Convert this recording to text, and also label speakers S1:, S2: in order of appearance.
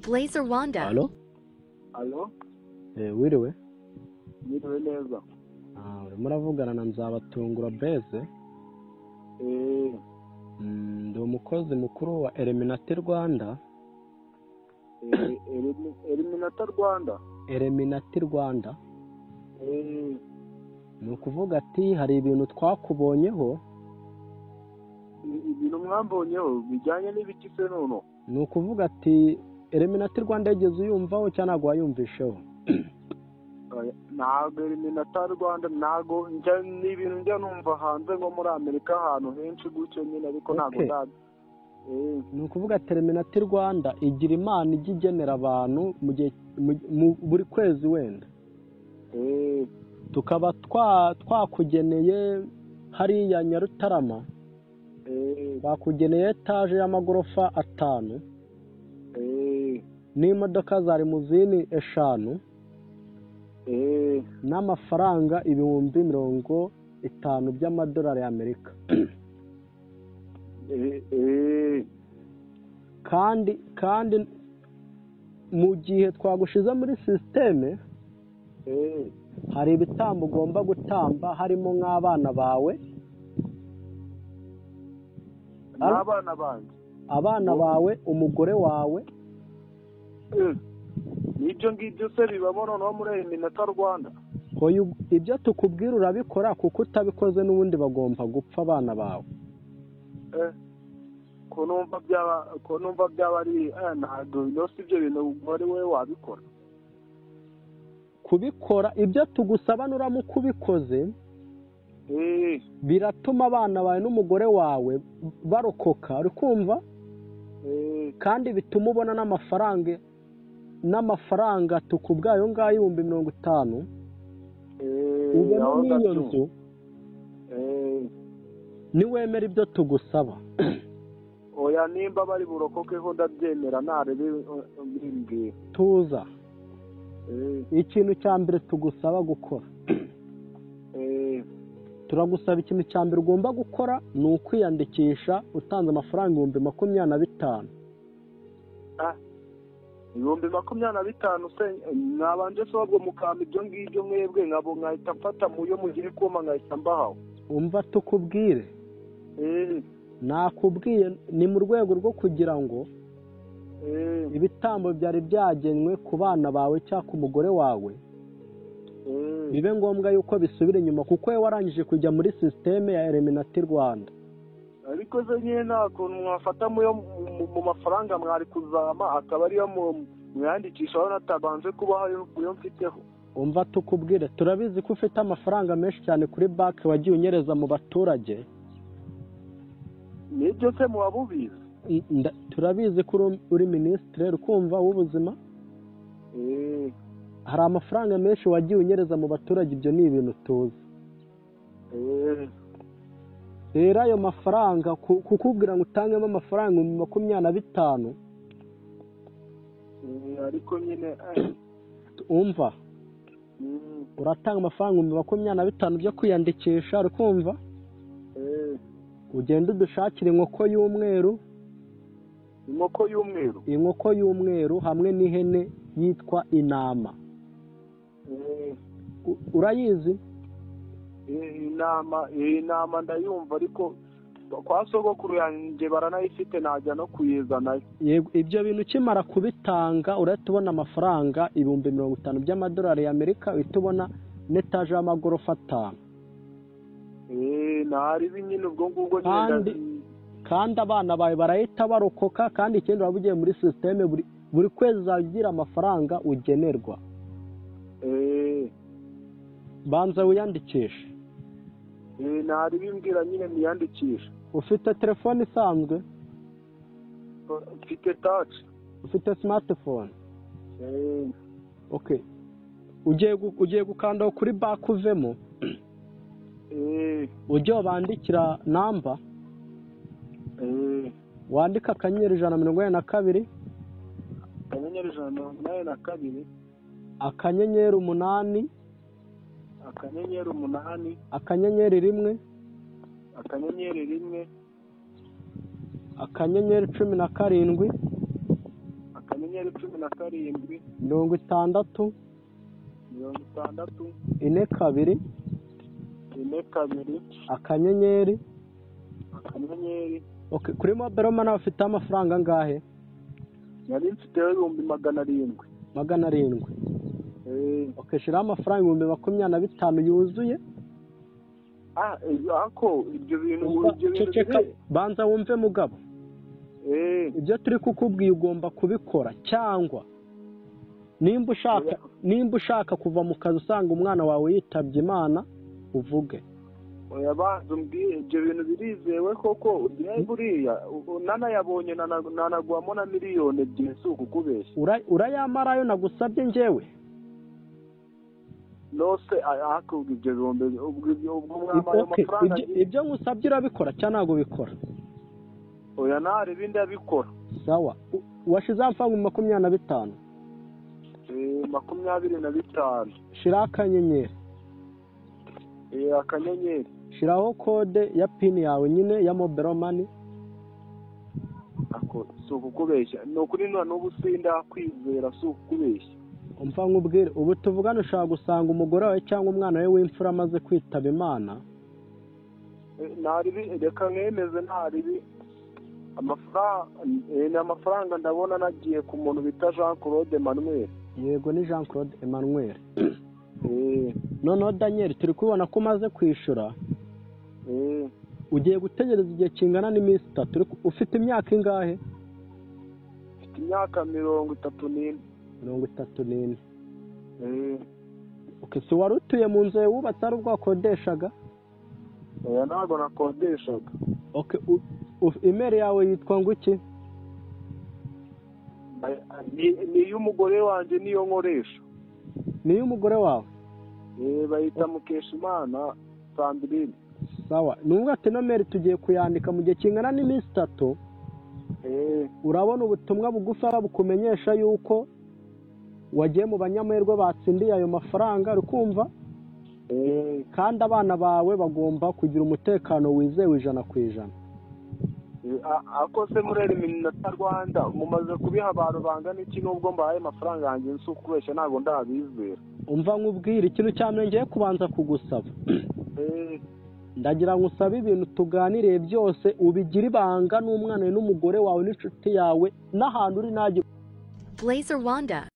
S1: Blaze Rwanda.
S2: Alo?
S3: Alo?
S2: Wiriwe?
S3: Mwiriwe neza.
S2: Urimo uravugana na Nzabatungura Blaise. Ndi umukozi mukuru wa Eliminati Rwanda.
S3: Eliminati Rwanda?
S2: Eliminati Rwanda. Ni ukuvuga ati hari ibintu twakubonyeho.
S3: Ibintu mwambonyeho bijyanye n'ibiki se nono?
S2: Ni ukuvuga ati Eliminati Rwanda yigeze uyumvaho cyangwa ntabwo wayumvisheho?
S3: Ntabwo Eliminati Rwanda ntabwo ni ibintu njya numva hanze nko muri Amerika ahantu henshi gutyo nyine, ariko ntabwo ndazi.
S2: Ni ukuvuga ati Eliminati Rwanda igira imana ijya igenera abantu mu gihe buri kwezi wenda. Tukaba twakugeneye hariya Nyarutarama, bakugeneye etaje y'amagorofa 5 n'imodoka za limuzini 5 n'amafaranga 50,000 by'amadolari y'Amerika. Kandi mu gihe twagushize muri sisiteme hari ibitambo ugomba gutamba, harimo nk'abana bawe,
S3: n'abana banjye,
S2: abana bawe, umugore wawe.
S3: Nibyo ngibyo se bibamo noneho muri Eliminati Rwanda?
S2: Ibyo tukubwira urabikora, kuko utabikoze n'ubundi bagomba gupfa abana bawe.
S3: Ko numva byaba ari ntabwo si ibyo bintu ari wowe wabikora.
S2: Kubikora ibyo tugusaba nuramuka ubikoze biratuma abana bawe n'umugore wawe barokoka, uri kumva? Kandi bituma ubona n'amafaranga tukubwayo ngayo 50,000 ubona n'iyo nzu niwemera ibyo tugusaba.
S3: Oya, nimba bari burokokeho ndabyemera, narebe bimbwira.
S2: Tuza. Ikintu cya mbere tugusaba gukora, turagusaba ikintu cya mbere ugomba gukora ni ukwiyandikisha utanze amafaranga 25,000.
S3: 25,000 se mwabanje se ahubwo mukamba ibyo ngibyo mwebwe nkabo nkahita mfata muyo mugiye kuma nkahita mbahawe.
S2: Umva tukubwire, nakubwiye ni mu rwego rwo kugira ngo ibitambo byari byagenwe ku bana bawe cyangwa ku mugore wawe bibe ngombwa yuko bisubira inyuma, kuko we warangije kujya muri sisiteme ya Eliminati Rwanda.
S3: Ariko se nyine nta kuntu mwafata mu mafaranga mwari kuzama akaba ariyo mwiyandikishaho natabanje kubaho ayo mfiteho?
S2: Umva tukubwire, turabizi ko ufite amafaranga menshi cyane kuri banki wagiye unyereza mu baturage.
S3: Nibyo se muba mubizi?
S2: Turabizi ko uri minisitiri ukumva w'ubuzima. Hari amafaranga menshi wagiye unyereza mu baturage, ibyo ni ibintu tuzi. Rero ayo mafaranga kukubwira ngo utangemo amafaranga 25,000,
S3: ariko nyine
S2: umva uratanga amafaranga 25,000 byo kwiyandikisha, uri kumva? Ugenda udushakira inkoko y'umweru,
S3: inkoko y'umweru,
S2: inkoko y'umweru hamwe n'ihene yitwa intama. Urayizi?
S3: Intama ndayumva, ariko kwa sogokuru yanjye baranayifite, najya no kuyizana.
S2: Yego, ibyo bintu ukimara kubitanga urahita ubona amafaranga 50,000 by'amadolari y'Amerika, uhita ubona n'etaje y'amagorofa 5.
S3: Ntari nyine ubwo ngubwo.
S2: Kandi abana bawe barahita barokoka, kandi ikindi waba ugiye muri sisiteme buri kwezi uzagira amafaranga ugenerwa. Banza wiyandikishe.
S3: Ntari bimbwira nyine niyandikisha.
S2: Ufite telefone isanzwe?
S3: Mfite touch.
S2: Ufite smartphone? Okay. Ugiye gukanda kuri back uvemo. Ujye bandikira namba. Wandika *182
S3: *182
S2: *8
S3: *8
S2: *1
S3: *1
S2: *17
S3: *17
S2: 60
S3: 60
S2: 42
S3: 42
S2: akanyenyeri
S3: akanyenyeri.
S2: Okay, kuri mobile money ufite amafaranga angahe?
S3: Nari mfite 700,000.
S2: 700. Okay, shira amafaranga 25,000 yuzuye.
S3: Ako ibyo bintu
S2: ceceka, banza wumve mugabo. Ibyo turi kukubwiye ugomba kubikora, cyangwa nimba ushaka kuva mu kazi usanga umwana wawe yitabye Imana uvuge.
S3: Oya banza umbwire, ibyo bintu birizewe koko? Buriya nanayabonye nanagwamo na 2 si ukukubeshya.
S2: Urayamarayo nagusabye njyewe?
S3: Nose akubwa ibyo bihumbi ubwo mwamaye amafaranga.
S2: Ibyo ngusabye urabikora cyangwa ntabwo ubikora?
S3: Oya nari bindi abikora.
S2: Sawa, washize amafaranga 25.
S3: 25.
S2: Shira akanyenyeri.
S3: Akanyenyeri.
S2: Shiraho kode ya pin yawe nyine ya mobile money.
S3: Ako si ukukubeshya, ni ukuri n'ubu sinda kwizera, si ukukubeshya.
S2: Umva nkubwire, ubu tuvugana ushobora gusanga umugore wawe cyangwa umwana we w'imfura amaze kwitaba Imana.
S3: Naribi reka mwemeze, naribi amafaranga ndabona nagiye ku muntu bita Jean Claude Emmanuel.
S2: Yego ni Jean Claude Emmanuel. Noneho Daniel, turi kubona ko umaze kwishyura. Ugiye gutegereza igihe kingana n'iminsi 3. Ufite imyaka ingahe?
S3: Mfite imyaka 34.
S2: 34. Okay, so wari utuye mu nzu wubatse ari ubwo wakodeshaga?
S3: Oya ntabwo nakodeshaga.
S2: Okay, email yawe yitwa ngo iki?
S3: Ni iy'umugore wanjye niyo nkoresha.
S2: Ni iy'umugore wawe?
S3: Bayita Mukeshimana Sandrine.
S2: Sawa, nubwo ati nomero tugiye kuyandika mu gihe kingana n'iminsi 3. Urabona ubutumwa bugufi bukumenyesha yuko wagiye mu banyamahirwe batsindiye ayo mafaranga, uri kumva? Kandi abana bawe bagomba kugira umutekano wizewe 100%.
S3: Ako se muri Eliminata Rwanda mumaze kubiha abantu bangana iki? Nubwo mbahaye amafaranga yanjye nsi ukubeshya ntabwo ndabizera.
S2: Umva nkubwire, ikintu cya mbere ngiye kubanza kugusaba, ndagira ngo usabe ibintu tuganiriye byose ubigire ibanga n'umwana n'umugore wawe n'inshuti yawe n'ahantu uri nage.
S1: Blaze Rwanda.